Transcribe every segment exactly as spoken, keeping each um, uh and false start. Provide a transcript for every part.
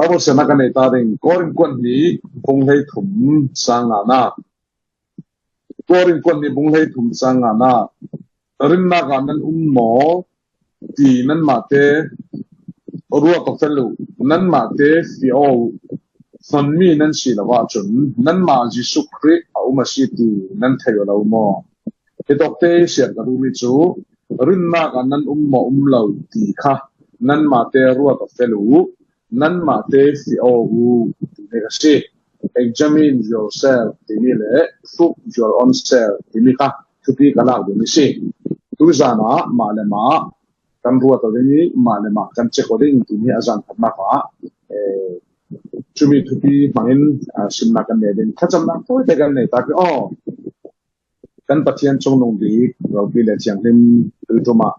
Bible siatna kan nei ta ding, Korin kuan hnih bung hleithum chang ngana. Korin kuan hnih bung hleithum chang ngana. Rinnak ah nan um maw ti nanmahte ruat aw fel uh, nanmahte fiah aw uh. Hnonmi nan si lo ahcun nanmah Jesuh Khrih a um a si ti nan theih aw lo maw? Hitawkte siat ka duhmi cu rinnak ah nan um maw um lo ti kha nanmahte ruat aw fel uh, nanmahte fiah aw uh timi ka si. Examine yourself timi le prove your own self timi kha thupi ka lak dingmi si. Tuzan ah mah le mah kan ruat aw ding i mah le mah kan cek aw ding timi a zan khatnak ah, eh, cumi thupi hmangin, ah, simnak kan nei ding. Thlacamnak tawite kan nei tak i aw, kan Pathian cungnung bik ropi le thianghlim tuiṭum ah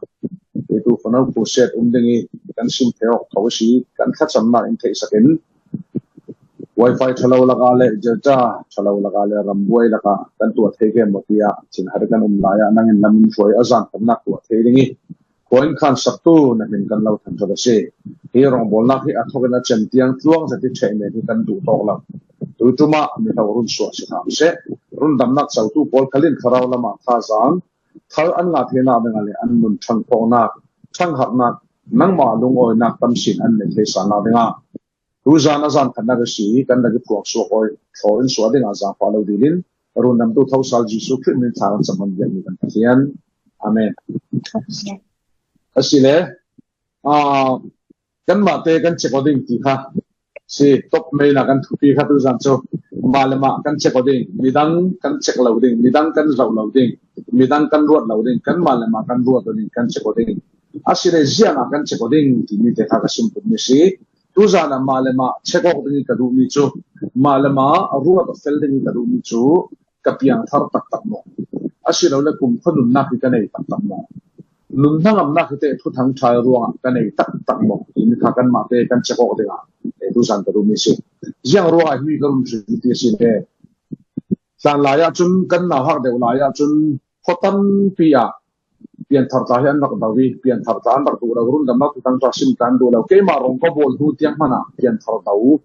tuiṭum fanau khuset um ding i kan sim thei awk tho a si, kan thlacamnak in theihsak in wifi ṭhalo lakah le Delta ṭhalo lakah le rambuai lakah kan tuah thei ke maw tiah thinhar kan um lai ah nangin lam in hruai a zan khatnak tuah thei ding i khuain khansaktu na hmin kan lo thangṭhat a si. Hi rawngbawlnak hi a thawk in a cem tiang tluang zet i ṭheh men hi kan duh tawk lo. Tuiṭum ah mi hlo run suah si hram seh. Rundamnak cotu pawl khal in thlarau lam ah thazaang thar an ngah theinak dingah le an nun ṭhangkhawknak, ṭhangharhnak, nangmah lungawinak tamsin an nei thei sannak dingah tuzan a zan khatnak a si i kan rak i phuang suak aw i thlawr in suah dingah zaangfah lo dil in rundamtu thosal Jesuh Khrih min thla kan cham kan biakmi kan Pathian. Amen. Asile, aa, kanmahte kan cek aw ding ti kha si top main a kan thupi kha tuzan cu mah le mah kan cek aw ding, midang kan cek lo ding, midang kan zoh lo ding, midang kan ruat lo ding, kanmah le mah kan ruat aw ding, kan cek aw ding. Asile ziangah kan cek aw ding timi te kha ka sim tukmi si. Tuzan ah mah le mah cek awk ding i ka duhmi cu, mah le mah ruat aw fel ding i ka duhmi cu ka piangthar taktak maw? Asilole kumkhua nunnak hi ka nei taktak maw? Nun hnangamnak hi teh thuthang ṭha ruangah ka nei taktak maw? Timi kha kanmahte kan cek awk dingah, eh, tuzan ka duhmi si. Ziang ruangah himi ka run hrim ti a si le, hlan lai ahcun kan nauhak deuh lai ahcun khua tampi ah pianthar tla hi an rak do i, pianthar tla an rak duh lo, rundamnak thuthang tla sim tla an duh lo. Keimah rong ka bawl hnu tiang hmanh ah pianthar do,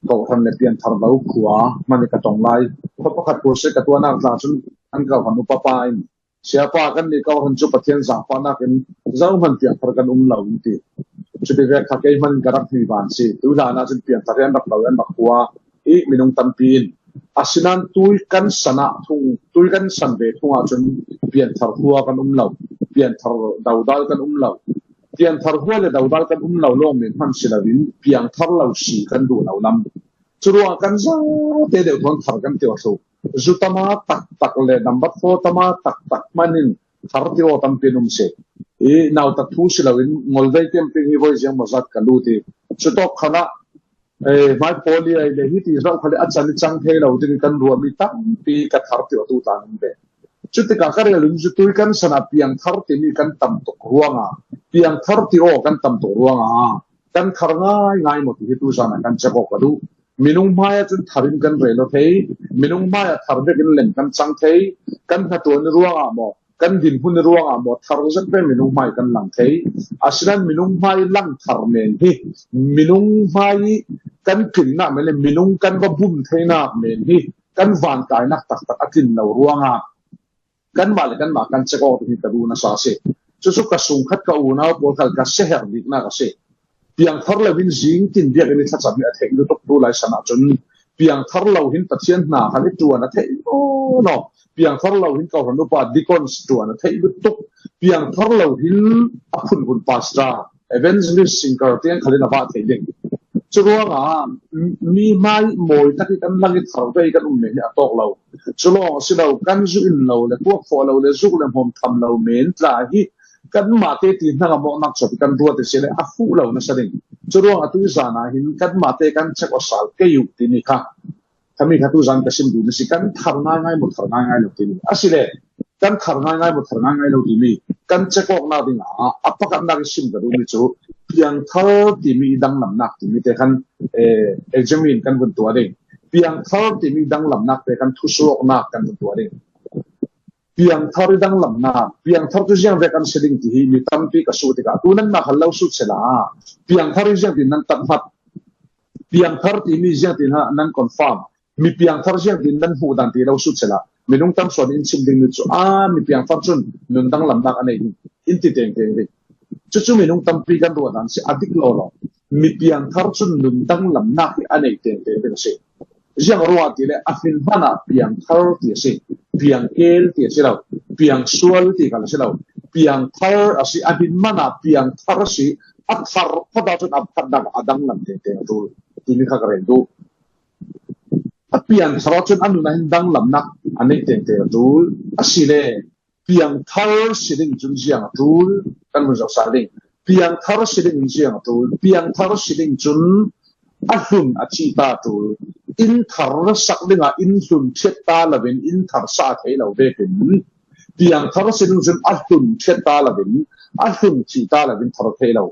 kawhhran le pianthar do khua hmanh i ka tong lai. Khua pakhat khuaset ka tuahnak tla cun an kawhhran upa pa in, Siapa, kannih kawhhran cu Pathian zaangfahnak in zohman pianthar kan um lo, an ti. Cuti vek kha kei hmanh in ka rak hmi van si. Tu hlan ahcun pianthar hi an rak do, an rak khua i minung tampi in, asinain tui kan san ah thung, tui kan san ve thung ahcun pianthar hua kan um lo, pianthar dodal kan um lo. Pianthar hua le dodal kan um lo lawng men hmanh si loin piangthar lo si kan duh lo lam. Curuangah kan zaute deuh thawn thar kan ti aw thlu. Zu tama taktak le nambat four tama taktak hmanh in thar ti aw tampi an um si. I nautat thu si loin ngolvei camping hi voi ziang maw zat ka lut i cutawk khan ah, eh, hmai pawli ai le hiti zoh khal i a can i cang thei lo ding kan ruahmi tampi ka thar ti aw tu tla an um ve. Cutikah ka rel in zu tui kan san ah piangthar timi kan tam tuk ruangah, piangthar ti aw kan tam tuk ruangah kan thar ngaingai maw ti hi tuzan ah kan cek aw ka duh. Minung hmai ah cun thar in kan rel aw thei, minung hmai ah thar vekin lem kan cang thei, kan hnaṭuan i ruangah maw, kan dinhmun i ruangah maw, thar zet ve minung hmai kan lang thei. Asinain minung hmai lang thar men hi, minung hmai kan tlinnak men le minung kan va bum theinak men hi, kan vankainak taktak a tlin lo ruangah kanmah le kanmah kan cek aw ding hi ka duh nasa a si. Cucu ka sungkhat ka unau pawl khal ka siaherh biknak a si. Piangthar loin zing tin biakinn i thlacam hi a theih lutuk tu lai san ahcun piangthar lo hin Pathian hna khan i ṭuan a theih nawn lo. Piangthar lo hin kawhhran upa deacons ṭuan a theih lutuk. Piangthar lo hin a phunphun pastor, evangelist, singer tiang khal in a vah thei ding. Curuangah mi hmai mawi tak i kan lang i thar ve i kan um men hi a tawk lo. Cu lawng a si lo, kan zu in lo le kuak khawh lo le zuk le hmawm tham lo men tla hi kanmah te ti hnang a mawhnak cuap i kan ruat i si le a fuh lo nasa ding. Curuangah tu zan ah hin kanmah te kan cek aw sal kei uh timi kha khami kha tuzan ka sim duhmi si. Kan thar ngaingai maw thar ngaingai lo timi a si le kan thar ngaingai maw thar ngaingai lo timi kan cek awknak dingah a pakatnak i sim ka duhmi cu piangthar timi i danglamnak timi te khan, eh, examine kan vun tuah ding. Piangthar timi i danglamnak te khan thusuaknak kan vun tuah ding. Piangthar i danglamnak, piangthar cu ziang vek an si ding ti hi mi tampi ka suh tikah tu nan nak hal lo sut sehla piangthar i ziang ti nan tat hmat. Piangthar timi ziangtin ha nan confirm, mi piangthar ziangtin nan hmuh dan ti lo sut sela, minung tam suan in chim ding ni chu a, mi piangthar chun nun danglamnak a nei ding in ti tengteng ding. Cucu minung tampi kan ruah dan si a dik lo lo. Mi piangthar cun nun danglamnak hi a nei tengteng ding a si. Ziang ruah ti le a hmin hmanah piangthar ti a si, piangkel ti a si lo, piangsual ti kal a si lo, piangthar a si, a hmin hmanah piangthar a si, a thar phawt ahcun a phatnak a danglam tengteng a ṭul timi kha ka rel duh. A piangthar ahcun a nun ah hin danglamnak a nei tengteng a ṭul a si le piangthar si ding cun ziang a ṭul, kan vun zohsa ding. Piangthar si ding in ziang a ṭul, piangthar si ding cun a hlun a thih ta ṭul. In thar sak dingah in hlun ṭhiat ta loin in thar sa thei lo vekin piangthar si ding cun a hlun ṭhiat ta loin a hlun thih ta loin thar thei lo.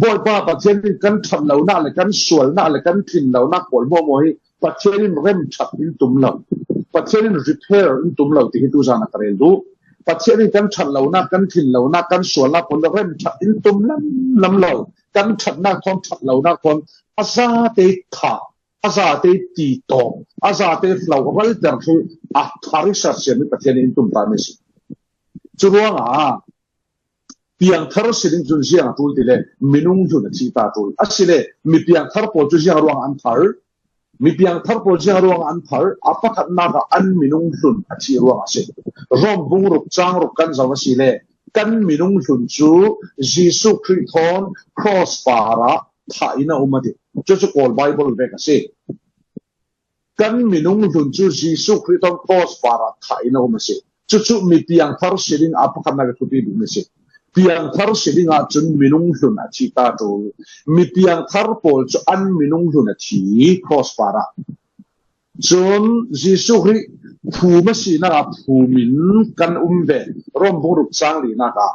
Bawipa Pathian in kan ṭhat lonak le kan sualnak le kan ṭhin lonak pawl hmuahhmuah hi Pathian in remṭhat in tum lo, Pathian in repair in tum lo ti hi tuzan a ka rel duh. Pathian in kan ṭhat lonak, kan ṭhin lonak, kan sualnak pawl remṭhat in tum lam lam lo. Kan ṭhatnak thawn, ṭhat lonak thawn a zate thah, a zate ti tawk, a zate hlo ralter hi a thar i sersiam hi Pathian in tum ta mi si. Curuangah piangthar si ding cun ziang a ṭul ti le minung hlun a thih ta ṭul. A si le mi piangthar pawl cu ziang ruangah an thar? Mi piangthar pawl ziang ruangah an thar? A pakhatnak ah an minung hlun a thih ruangah a si. Rom bung ruk cang ruk kan zoh a si le kan minung hlun cu Jesuh Khrih thawn cross parah thah in a um a ti. Cucu Kawl Bible vek a si. Kan minung hlun cu Jesuh Khrih thawn cross parah thah in a um a si. Cucu mi piangthar si ding a pakhatnak a thupi bikmi a si. Piangthar si ding ahcun minung hlun a thih ta ṭul. Mi piangthar pawl cu an minung hlun a thi cross parah. Cun Jesuh Khrih phum a sinak ah phum in kan um ve. Rom bung ruk cang linak ah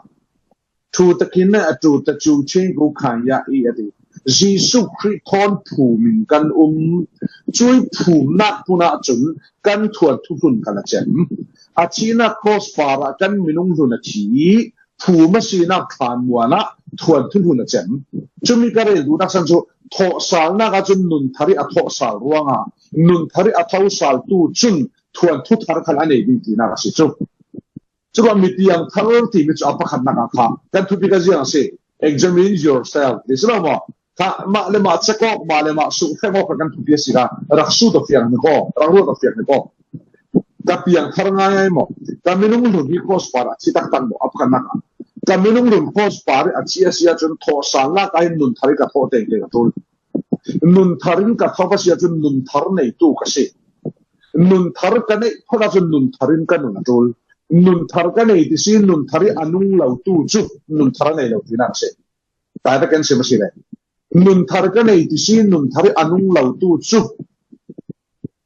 thu takin a tu ta cu thingku khan ya i a ti. Jesuh Khrih thawn phum in kan um. Cui phumnak hmun ahcun kan thuanthu hlun kan a cem. A thihnak cross parah kan minung hlun a thi. Phum a sinak thlanmual ah thuanthu hlun a cem. Cumi ka rel duhnak san cu thawhsalnak ahcun nun thar i a thawhsal ruangah nun thar i a thosal tu cun thuanthu thar khal a nei ding tinak a si cu. Curuangah mi piangthar timi cu a pakhatnak ah kha kan thupi kha ziang a si. Examine yourself ti si lo maw? Kha mah le mah cekawk, mah le mah suhhrem awk kha kan thupi a si kha rak sut a fiang ni ko, rak ruat a fiang ni ko. Ka piangthar ngai ai maw? Ka minung hlun hi cross par a thi taktak maw? A pakhatnak ah ka minung hlun cross par a thi a si ahcun thawhsalnak ah hin nun thar i ka thawh tengteng a ṭul. Nun thar in ka thawh a si ahcun nun thar neitu ka si. Nun thar ka neih phawt ahcun nun thar in ka nun a ṭul. Nun thar ka nei ti si, nun thar i a nung lo tu cu nun thar a nei lo tinak a si. Tlai kan sim a si le nun thar ka nei ti si, nun thar i a nung lo tu cu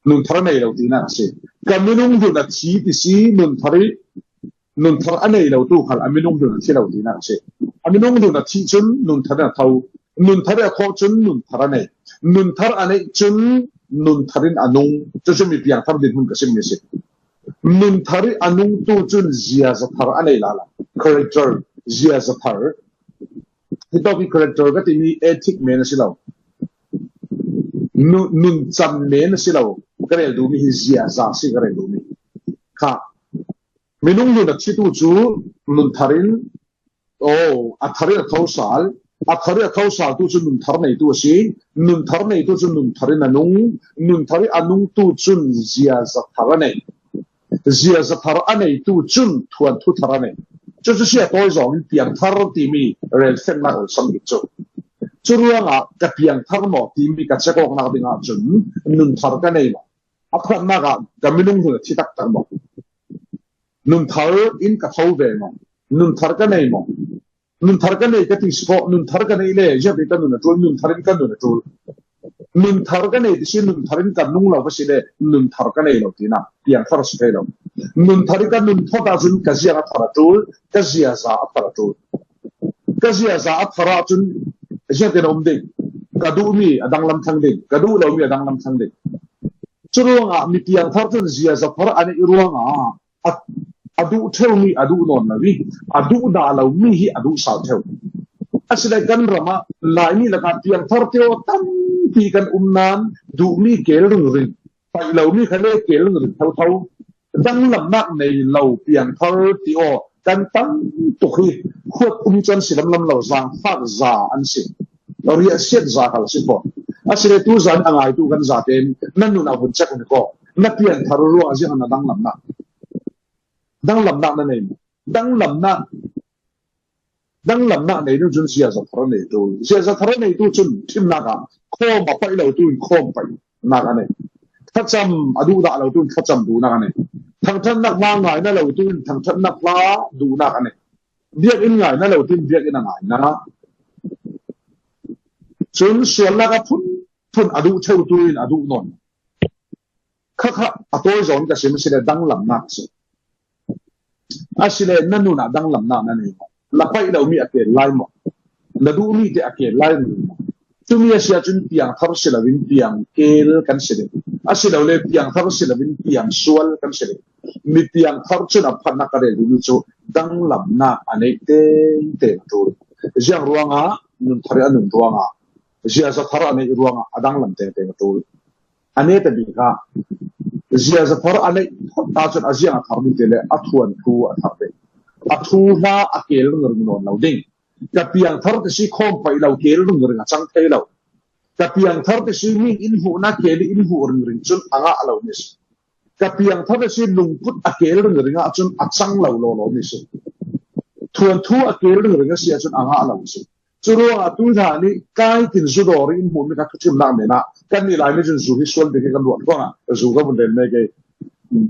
nun thar a nei lo tinak a si. Ka minung hlun a thi ti si, nun thar i nun thar a nei lo tu khal a minung hlun a thi lo tinak a si. A minung hlun a thi cun nun thar in a tho. Nun thar i a thawh cun nun thar a nei. Nun thar a neih cun nun thar in a nung. Cucu mi piangthar dinhmun ka simmi a si. Nun thar i a nungtu cun ziaza thar a nei lala. Character, ziaza thar. Hitawk i character ka timi ethic men a si lo. Nun, nun cam men a si lo. Ka rel duhmi hi ziaza si ka rel duhmi. Kha. Minung nun a thitu cu nun thar in, oh, a thar i a thosal, a thar i a thosal tu cu nun thar neitu a si, nun thar neitu cu nun thar in a nung, nun thar i a nungtu cun ziaza thar a nei. Ziaza thar a neitu cun thuanthu thar a nei. Cucu si a tawi zong in piangthar timi relfennak olsam bik cu. Curuangah ka piangthar maw timi ka cekawknak dingah cun nun thar ka nei maw? A pakhatnak ah ka minung hlun a thi taktak maw? Nun thar in ka tho ve maw? Nun thar ka nei maw? Nun thar ka nei ka ti si ko, nun thar ka nei le ziahpi ka nun a ṭul, nun thar in ka nun a ṭul. Nun thar ka nei ti si, nun thar in ka nung lo ka si le nun thar ka nei lo tinak piangthar a si thei lo. Nun thar in ka nun phawt ahcun ka ziang a thar a ṭul, ka ziaza a thar a ṭul. Ka ziaza a thar ahcun ziangtin a um ding? Ka duhmi a danglam thlang ding, ka duh lomi a danglam thlang ding. Curuangah mi piangthar cun ziaza thar a neih ruangah a, a duh ṭheumi a duh nawn lo i, a duh dah lomi hi a duh sau ṭheu. A si le kan ramah Laimi lakah piangthar te aw tampi kan um nan, duhmi kel ringring, paih lomi kha le kel ringring thotho, danglamnak nei lo piangthar te aw kan tam tuk hi. Khuat um cu an si lamlam lo, zaangfak za an si, riahsiat za khal a si fawn. A si le tuzan a ngaitu kan zaten nan nun a hun cek ni ko, na piangthar ruang a ziang na danglamnak, danglamnak na nei, danglamnak danglamnak nei ding cun ziaza thar a neitu, ziaza thar a neitu cun thimnak ah khawm a paih lo tu in khawm paihnak a nei. Thlacam a duhdah lo tu in thlacam duhnak a nei. Thangṭhatnak hla ngai na lo tu in thangṭhatnak hla duhnak a nei. Biakinn ngai na lo tu in biakinn a ngaina. Cun sualnak a phunphun a duh theutu in a duh nawn. Khakha a tawi zawn ka sim a si le danglamnak a si. A si le na nun ah danglamnak na nei maw? La paih lomi a kel lai maw? Na duhmi te a kel lai rih maw? Cumi a si ahcun piangthar si loin piangkel kan si ding. A si lo le piangthar si loin piangsual kan si ding. Mi piangthar cun a phatnak ka rel duhmi cu danglamnak a neih tengteng a ṭul. Ziang ruangah? Nun thar i a nun ruangah, ziaza thar a neih ruangah a danglam tengteng a ṭul. A neta bik ah ziaza thar a neih phawt ahcun a ziang a thar ding ti le a thuanthu a thar ding. A thuhla a kel ringring nawn lo ding. Ka piangthar ti si khawm paih lo kel ringring a cang thei lo. Ka piangthar ti si mi in hmuhnak kel in hmuh ringring cun a ngah lo mi si. Ka piangthar ti si lungput a kel ringring ahcun a cang lo lawlaw mi si. Thuanthu a kel ringring a si ahcun a ngah lo mi si. Curuangah tuihla nih kai tin zu dawr in hmuhmi kha thuṭhimnak men ah kannih Laimi cun zu hi sual ding hi kan ruat ruangah zu ka vun rel me ke.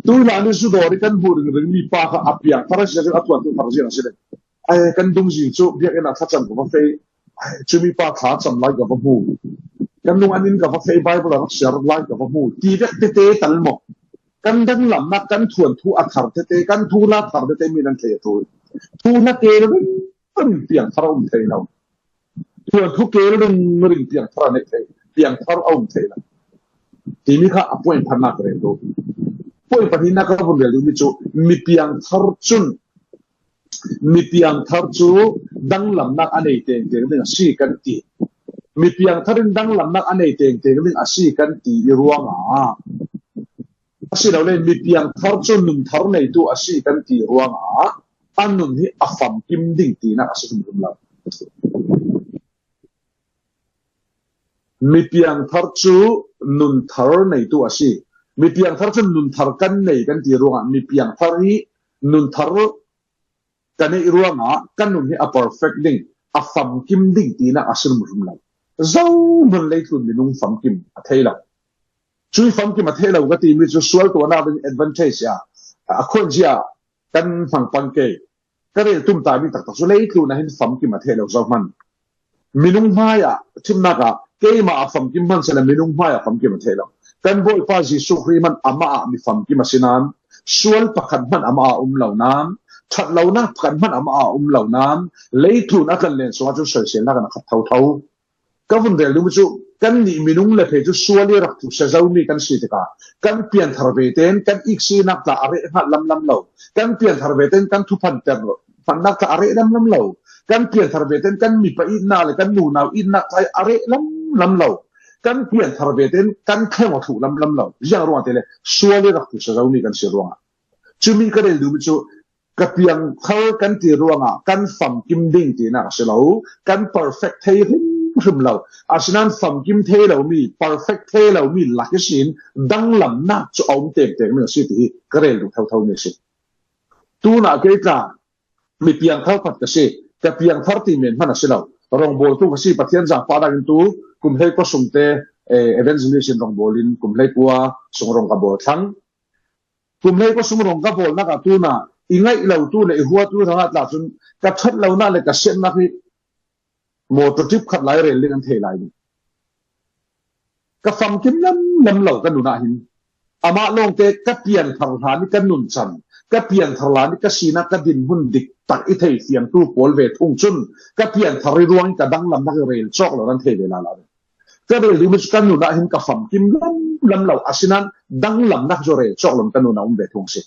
Tuihla nih zu dawr in kan hmuh ringring mi pa kha a piangthar a si ahcun a thuanthu thar ziang a si ding. Ai, kan dungzin cu biakinn ah thlacam ka va feh. Ai, cumi pa thla cam lai ka va hmu. Kan nung an in ka va feh, Bible a rak siar lai ka va hmu. Ti vek tete tal maw? Kan danglamnak, kan thuanthu a thar tete, kan thuhla thar tete mi nan thei a ṭul. Thuhla kel ringring piangthar a um thei lo. Thuanthu kel ringring piangthar a neih thei, piangthar a um thei lo. Timi kha a point khatnak ka rel duh. Point pahnihnak ka vun rel duhmi cu mi piangthar cun, mi piangthar cu danglamnak a nei tengteng ding a si kan ti. Mi piangthar in danglamnak a nei tengteng ding a si kan ti i ruangah, asilole mi piangthar cu nun thar neitu a si kan ti ruangah a nun hi a famkim ding tinak a si hrimhrim lo. Mi piangthar cu nun thar neitu a si. Mi piangthar cu nun thar kan nei kan ti ruangah mi piangthar hi nun thar ka neih ruangah kan nun hi a perfect ding, a famkim ding tinak a si hrimhrim lo. Zohman leitlun minung famkim a thei lo. Cui famkim a thei lo ka timi cu sual tuahnak ding advantage ah a khuanzia kan hmang pang ke. Ka rel tum tami taktak cu leitlun ah hin famkim a thei lo zohman. Minung hmaiah, ṭhimnak ah keimah a famkim hman sehla minung hmaiah famkim a thei lo. Kan Bawipa Jesuh Khrih hman amah ah mi famkim a si nan, sual pakhat hman amah ah um lo nan, ṭhatlonak pakhat hman amah ah um lo nan, leitlun a tlanlen sungah cun soiselnak in a khat thotho. Ka vun rel ding cu, kannih minung le phei cu sual i rak ṭhusia zomi kan si tikah, kan pianthar ve tein kan iksinak tla a reh hngat lamlam lo, kan pianthar ve tein kan thuphanter hmannak tla a reh lamlam lo, kan pianthar ve tein kan mipa itnak le kan nunau itnak tla a reh lamlam lo, kan pianthar ve tein kan thleng aw thluh lamlam lo. Ziang ruangah ti le sual i rak ṭhusia zomi kan si ruangah. Cumi ka rel duhmi cu ka piangthar kan ti ruangah kan famkim ding tinak a si lo, kan perfect thei hrimhrim lo. Asinain famkim thei lomi, perfect thei lomi lak ihsin danglamnak cu a um tengteng ding a si ti hi ka rel duh thotho mi a si. Tunah kei tla mi piangthar pakhat ka si, ka piangthar ti men hman a si lo. Rongbawltu ka si, Pathian zaangfahnak in tu kum hlei kua sungte, eh, evangelist in rongbawl in kum hlei kua sung rong ka bawl thlang. Kum hlei kua sung rong ka bawlnak ah tunah i ngaih lotu le i huatu hrangah tla cun ka ṭhat lonak le ka siatnak hi mawṭaw ṭip khat lai rel ding an thei lai ding. Ka famkim lamlam lo ka nun ah hin. Amah lawngte ka pianthar hlan i ka nun can, ka pianthar hlan i ka sinak ka dinhmun dik tak i thei fiangtu pawl ve thung cun ka pianthar i ruang i ka danglamnak i rel cawk lo an thei ve lala ding. Ka rel duhmi cu ka nun ah hin ka famkim lamlam lo, asinain danglamnak cu rel cawk lo ka nun ah um ve thung si.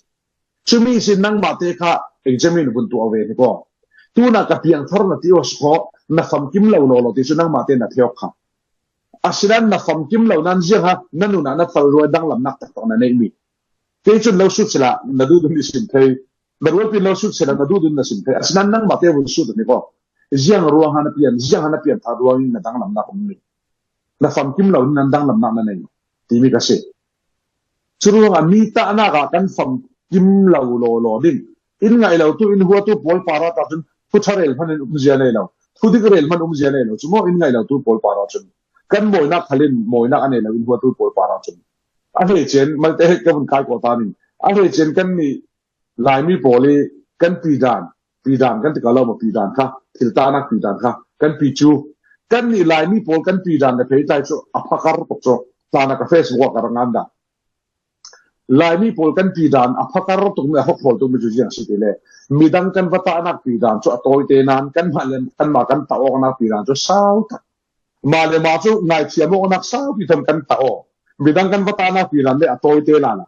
Cumi sin nangmah te kha examine vun tuah ve ni ko. Tunah ka piangthar na ti aw si ko. Na famkim lo lawlaw ti cu nangmah te na theok kha. Asinain na famkim lo nan ziang ha, na nunah na thal ruai danglamnak taktak na neih mi. Kei cun lo sut sila na duhdun i sim thei. Na rualpi lo sut sila na duhdun na sim thei. Asinain nangmah te vun sut ni ko. Ziang ruang ha na pian, ziang ha na pian tha ruang in na danglamnak um mi. Na famkim lo nan danglamnak na nei timi ka si. Curuangah mi tahnak ah kan famkim lo lawlaw ding. In ngaih lo tu, in huatu pawl par ah ta cun thuṭha rel hmanh in um zia nei lo. Thudik rel hmanh um zia nei lo. Cu maw in ngaih lo tu pawl par ah cun kan mawinak khal in mawinak a nei lo in huatu pawl par ah cun. A hleice in malte he ka vun kai kawh ta ning. A hleice in kannih Laimi pawl i kan pidan, pidan kan ti ka lo maw, pidan kha, thiltahnak pidan kha, kan pi cu. Kannih Laimi pawl kan pidan le peitlai cu a phakar tuk cu, hlan a ka Facebook ah ka rak ngan dah. Laimi pawl kan pidan a phakar tukmi, a hokhawl tukmi cu ziang si ti le, midang kan va tahnak pidan cu a tawite nan kanmah le kanmah kan tah awknak pidan cu sau tak. Mah le mah cu ngaithiam awknak sau ti thawm kan tah aw. Midang kan va tahnak pidan le a tawite nan a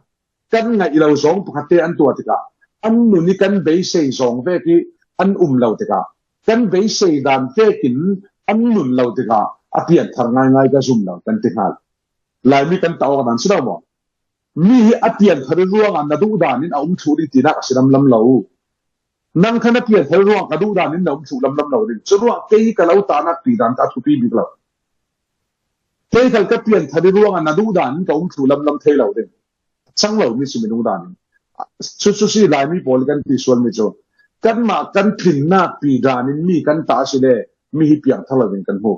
kan ngaih lo zong pakhat te an tuah tikah, an nun i kan beisei zong vek i an um lo tikah, kan beisei dan vekin an nun lo tikah a pianthar ngaingai ka zum lo kan ti hngal. Laimi kan tah awk dan si lo maw? Mi hi a pianthar i ruangah na duh dan in a um thluh ding tinak a si lamlam lo. Nang kha na pianthar i ruang ka duh dan in na um thluh lamlam lo ding. Curuang kei ka lo tahnak pi dan ka thupi bik lo. Kei khal ka pianthar i ruangah na duh dan in ka um thluh lamlam thei lo ding. Cang lo mi si minung dan in. Cu cu si Laimi pawl i kan ti sual mi cu. Kanmah kan tlinnak pi dan in mi kan tah a si le mi hi piangthar lo ding kan hmu.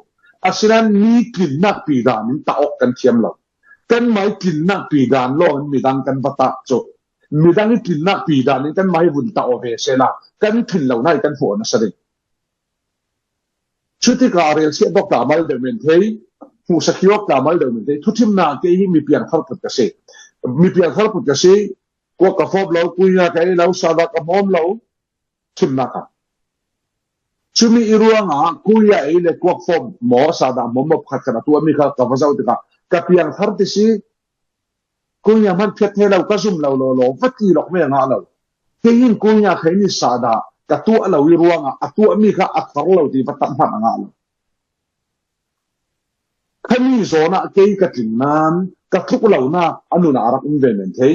Asinain mi tlinnak pi dan in tah awk kan thiam lo. Kanmah i tlinnak pi dan lawng in midang kan va tah cu. Midang i tlinnak pi dan in kanmah i vun tah aw ve sehla kan thin lo nai kan hmuh nasa ding. Cutikah rel siah dok ta mal deuh men thei, hmuhsak hiawk ta mal deuh men thei, thuthimnak kei hi mi piangthar put ka si. Mi piangthar put ka si, kuak ka fawp lo, kuia ka ei lo, sada ka hmawm lo, thimnak ah. Cumi i ruangah kuia ei le kuak fawp maw, sada hmawm maw pakhat khat a tuahmi kha ka va zoh tikah ka piangthar ti si, kuia hman phiat thei lo, ka zum lo lawlaw, va ti lawk me a ngah lo. Kei in kuia kha in i sada ka tuah lo i ruangah a tuahmi kha a thar lo ti va tam hmanh a ngah lo. Khami zawn ah kei ka tling nan ka tluk lonak a nun ah a rak um ve men thei.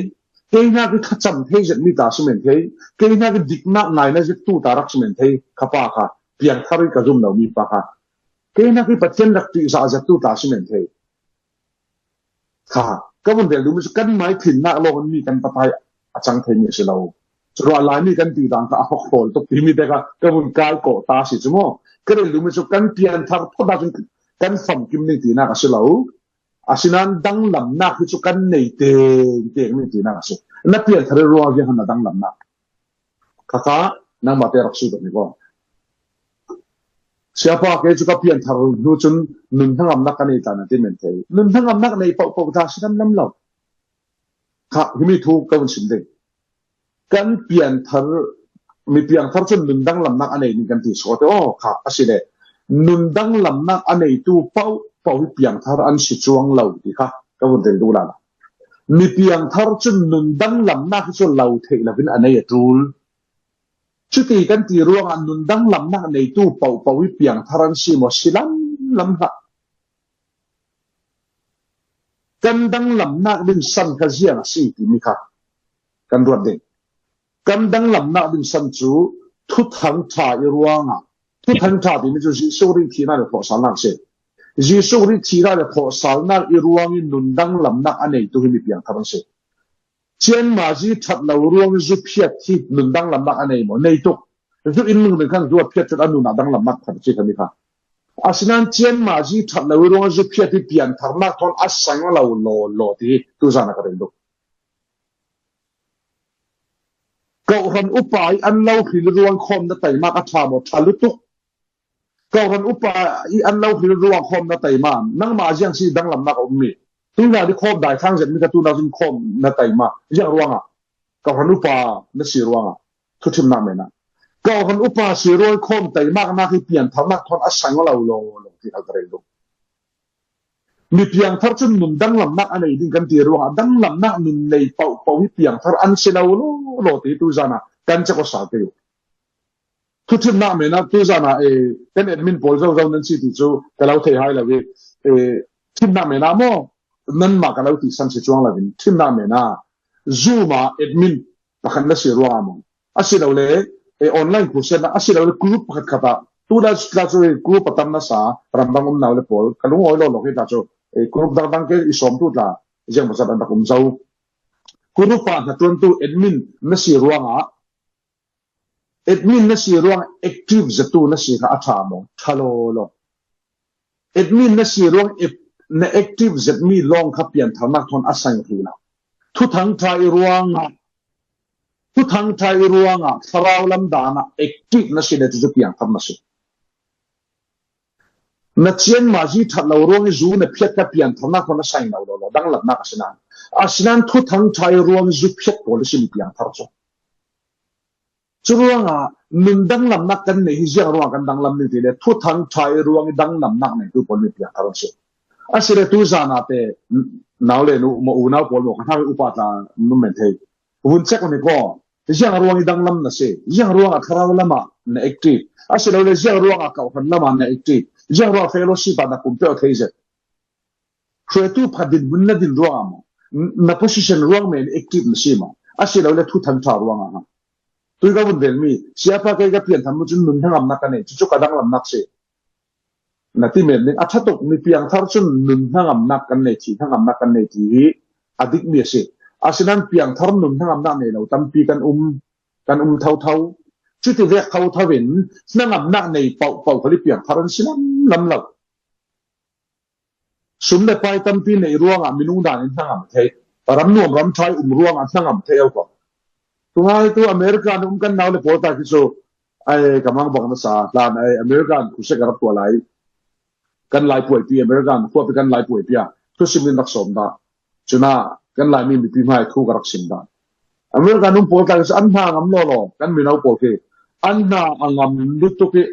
Kei nak i thlacam thei zet mi ta si men thei. Kei nak i diknak ngaina zet tu ta rak si men thei. Kha pa kha piangthar i ka zum lo mi pa kha. Kei nak i Pathian rak tuih zah zet tu ta si men thei. Kha ka vun rel duhmi cu kanmah i tlinnak lawng in mi kan patai a cang theimi a si lo. Curuah Laimi kan ti dan kha a hokhawl tuk timi te kha ka vun kai kawh ta si cu maw? Ka rel duhmi cu kan pianthar phawt ahcun kan famkim ding tinak a si lo. Asinain danglamnak hi cu kan nei tengteng ding tinak a si. Na pianthar i ruang viang na danglamnak. Khakha nangmah te rak sut mi ko. Siapa, kei cu ka pianthar hnu cun nun hnangamnak ka nei ta na ti men thei. Nun hnangamnak nei paohpaoh ta si lamlam lo. Kha, himi thu ka vun sim ding. Kan pianthar, mi piangthar cun nun danglamnak a nei ding kan ti sawh te. Aw, kha, a si le. Nun danglamnak a neitu paohpaoh hi piangthar an si cuang lo ti kha ka vun rel duh lala. Mi piangthar cun nun danglamnak hi cu lo theih loin a nei a ṭul. Cuti kan ti ruangah nun danglamnak neitu paohpaoh hi piangthar an si maw? Si lamlam hlah. Kan danglamnak ding san kha ziang a si timi kha kan ruat ding. Kan danglamnak ding san cu Thuthang ṭha i ruangah, Thuthang ṭha timi cu Jesuh Khrih thihnak le thawhsalnak a si. Jesuh Khrih thihnak le thawhsalnak i ruangin nun danglamnak a neitu hi mi piangthar an si. Cianmazi ṭhat lo ruang zuphiat hi nun danglamnak a nei maw? Nei tuk. Zu in lungding khan zu a phiat cun a nun a danglamnak khat a si kha mi kha. Asinain cianmazi ṭhat lo ruang zuphiat hi piantharnak thawn a sang lo lawlaw ti hi tuzan a ka rel duh. Kawhhran upa i an lo hril ruang khawm na taimak a ṭha maw? Ṭha lutuk. Kawhhran upa i an lo hril ruang khawm na taima. Nangmah ziang si danglamnak a ummi? Tuna ni khawm dai thang zet mi kha tuna cun khawm na taima. Ziang ruangah? Kawhhran upa na si ruangah. Thuthimnak menah. Kawhhran upa si ruang khawm taimaknak hi piantharnak thawn a sang lo lawlaw ti kha ka rel duh. Mi piangthar cun nun danglamnak a nei ding kan ti ruangah danglamnak nun nei paohpaoh hi piangthar an si lo lawlaw ti tuzan ah kan cek aw sal kei uh. Thu thimnak mena tu zana, eh, kan admin pawl zo zo nan si ti cu ka lo thei hai lo i, eh, thimnak mena maw, nanmah ka lo ti san si cuang lo in, thimnak mena Zoom ah admin pakhat na si ruangah maw, asilole, eh, online khursiatna, asilole group pakhat khat ah, tu la, la cu group a tam nasa, rambang um nau le pawl, ka lungawi lo lo hi ta cu, eh, group dangdang ke i sawm tu tla, ziang pasal an rak um zo. Group ah hnaṭuantu admin na si ruangah, admin na si ruang active zetu na si kha a ṭha maw? Ṭha lo lo. Admin na si ruang ap-, na active zet mi lawng kha piantharnak thawn a sang hrih lo. Thuthang ṭha i ruangah, thuthang ṭha i ruangah thlarau lam dan ah active na si le cucu piangthar na si. Na cianmah zi ṭhat lo ruang i zu na phiat kha piantharnak thawn a sang lo lo lo, danglamnak a si nan. A si nan thuthang ṭha i ruang i zu phiat pawl i si mi piangthar cu. Curuangah nun danglamnak kan nei hi ziang ruangah kan danglam ning ti le, thuthang ṭha i ruang i danglamnak neitu pawl mi piangthar an si. Asile tu zan ah te, nau le nu, maw unau pawl maw, ka hna upa tla nun men thei. Vun cek ni ko, ziang ruang i danglam na si, ziang ruangah thlarau lamah na active. Asilole ziang ruangah kawhhran lamah na active. Ziang ruangah fellowship ah na pumpe thei zet. Hruaitu phat dinhmun na din ruangah maw? Na position ruang men active na si maw? Asilole thuthang ṭha ruangah ha. Tui ka vun velmi, siapa kei ka pianthar mu cun nun hnangamnak ka nei, cucu ka danglamnak si. Na ti men ding, a ṭha tuk mi piangthar cun nun hnangamnak kan nei, thi hnangamnak kan nei ti hi a dikmi a si. Asinan piangthar nun hnangamnak nei lo tampi kan um, kan um thotho. Cuti vek thotho in hnangamnak nei paohpaoh khal i piangthar an si lamlam lo. Sum le pai tampi nei ruangah minung dan in hnangam thei. Ram nuam ram ṭha i um ruangah hnangam thei lo ko. Tungai tu America na um kan nau le pawl ta khi cu, ai, ka mang bang nasa hlan ai, America in khusia ka rak tuah lai. Kan lai puaipi, America in khuapi kan lai puaipi a thusim in rak sawm dah. Cuna kan lai mi mipi hmai thu ka rak sim dah. America na um pawl ta khi cu an hna ngam lawlaw, kan mino pawl khi an hna a ngam lutuk i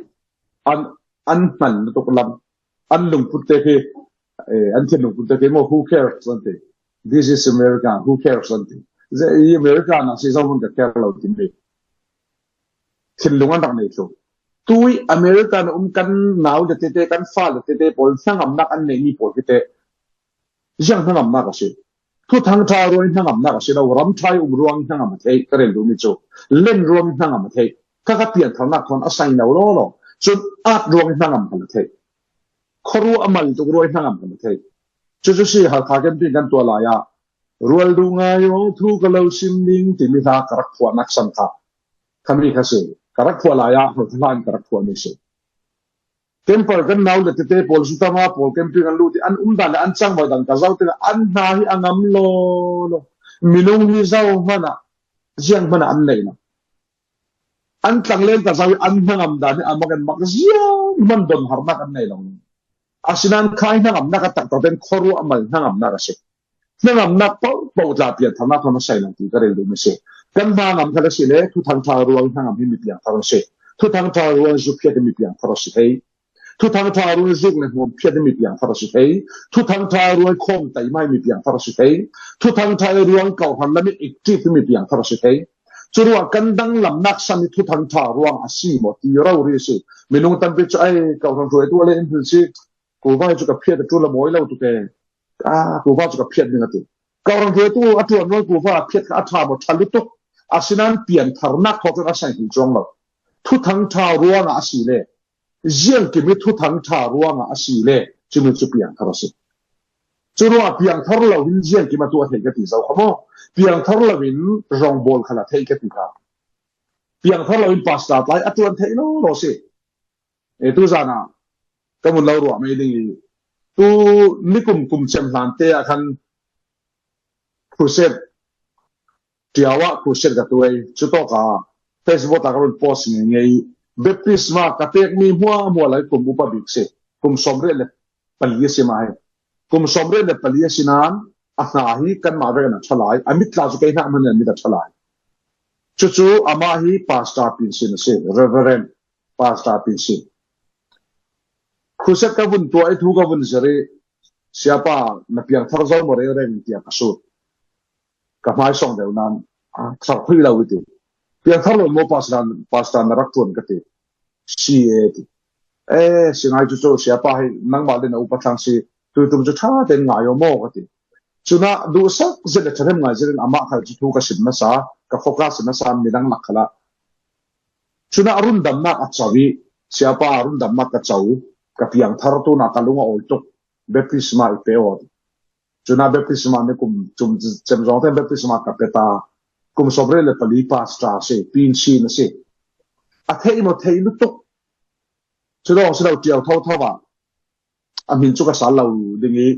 an, an hman lutuk lam, an lungput te khi, eh, an thin lungput te khi maw, "Who cares?" an ti. "This is America, who cares?" an ti. Zei i America na si zo hmun ka care lo ti mi. Thinlung an rak nei thlu. Tui America na um kan nau le tete, kan fa le tete pawl hnangamnak an nei mi pawl khi te, ziang hnangamnak a si. Thuthang ṭha ruang i hnangamnak a si lo, ram ṭha i um ruang i hnangam a theih, ka rel duhmi cu len ruang i hnangam a theih, kha kha piantharnak thawn a sang lo law law, cun at ruang i hnangam kha a theih, khuaruah a mal tuk ruang i hnangam kha a theih. Cucu si Halkha camping kan tuah lai ah, "Rual duh ngai aw, thu ka lo sim ding," timi hna ka rak phuahnak san kha khami kha si. Ka rak phuah lai ah Halkha hlan ka rak phuahmi si. Camper kan nau le tete pawl, Zutama pawl camping an lut i an um dan le an cangvai dan ka zoh tikah an hna hi a ngam law law. Minung hi zohhmanh ah, zianghmanh ah an nei lo. An tlanglen ka zoh i an hnangam dan hi a mak in mak zianghmanh donharnak an nei lo. Asinan khai hnangamnak a taktak tein khuaruah a mal hnangamnak a si. Hnangamnak paohpaoh tla piantharnak thawn a sai lo ti ka rel duhmi si. Kan hna ngam kha a si le, thuthang ṭha ruang hnangam hi mi piangthar a si. Thuthang ṭha ruang zuk phiat hi mi piangthar a si thei. Thuthang ṭha ruang zuk le hmuam phiat hi mi piangthar a si thei. Thuthang ṭha ruang khawm taima hi mi piangthar a si thei. Thuthang ṭha ruang kawhhran lam i active hi mi piangthar a si thei. Curuangah kan danglamnak san i thuthang ṭha ruang a si maw ti rori a si. Minung tampi cu, "Ai, kawhhran hruaitu a le in hmun si, kuva hi cu ka phiat a ṭul a mawi lo tuk e. Ah, kuva cu ka phiat ding," a ti. Kawhhran hruaitu a ṭuan ruang kuva a phiat kha a ṭha maw? Ṭha lutuk. Asinan piantharnak thawk in a sang hi cuang lo. Thuthang ṭha ruangah a si le, ziangkim i thuthang ṭha ruangah a si le, cumi cu piangthar a si. Curuangah piangthar lo hin ziangkim a tuah thei ka ti zo kha maw? Piangthar lo in rongbawl khal a theih ka ti kha. Piangthar lo in pastor tlai a ṭuan theih lo lo si. E, tu zan ah ka vun lo ruah mai ding i, tu nikum kum cem hlan te ah khan crusade, Tiawa crusade ka tuai, cutawk ah Facebook ah ka run post ngeingei. Baptisma ka pekmi hmuahhmuah lai kum upa bik si, kum sawmriat le pali a si mah hi. Kum sawmriat le pali a si nan, a hna hi kanmah vek in a ṭha lai, a mitla cu kei hna hmanh in a mit a ṭha lai. Cucu amah hi Pastor Pinsin a si, Reverend Pastor Pinsin. Crusade ka vun tuah i thu ka vun zir i, "Siapa, na piangthar zo maw rengreng?" tiah ka sut. Ka hmaisawng deuh nan, "Ah, thar hrih lo," i ti. "Piangthar lo maw, Pastor, Pastor, na rak ṭuan?" ka ti. si e ti. E, si ngai chu chu, siapa hi nangmah le na upa thlang si, tuitum chu ṭha ten ngai aw maw ka ti. Cunah duhsak zet le ṭhahnem ngai zetin amah khal chu thu ka sim nasa, ka focus nasa midang lak khalah. Cunah a rundamnak a co i, siapa a rundamnak ka co, ka piangthar tunah ka lung a awi tuk, baptisma i pe aw ti. Cunah baptisma ni kum tum cem zawngte baptisma ka pe ta, kum sawmriat le pali pastor si, pinsin a si. A theih maw theih lutuk. Cudawng si lo ṭiau thotho ah. A hmin cu ka sal lo ding i,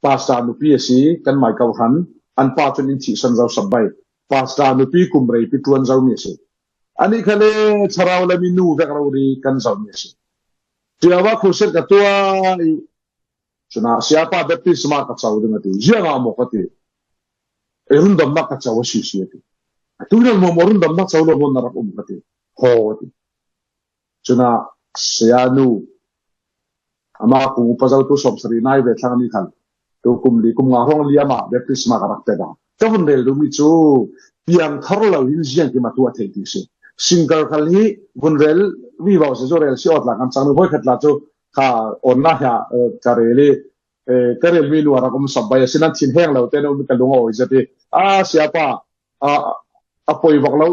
pastor nupi a si, kan mai ko hran, an pa cun in thihsan zo sap bai. Pastor nupi kum reipi ṭuan zomi a si. Anih kha le thlarau le minu vek rori kan zomi a si. Ṭiau ah khusiat ka tuah i, cunah siapa baptisma ka co ding a ti. Ziangah maw ka ti. E, rundamnak ka co a si si a ti. Tuinan maw maw rundamnak co lo maw na rak um ka ti. Haw a ti. Cunah saya nu, amah kum upa zotu sawmsarih nai ve thlang ni khan, tu kum li, kum nga hrawng liam ah baptisma ka rak pe ta. Ka vun rel duhmi cu piangthar lo hin ziangkim a tuah thei ti si. Singkar khal hi vun rel vivo si cu rel si awt la kan cang, voikhat la cu kha awnna hia, eh, ka rel i, eh, ka relmi nu a rak um sap bai a si nan thin heng lo te na um ka lung a awi zet i, a siapa, a, a poi vak lo,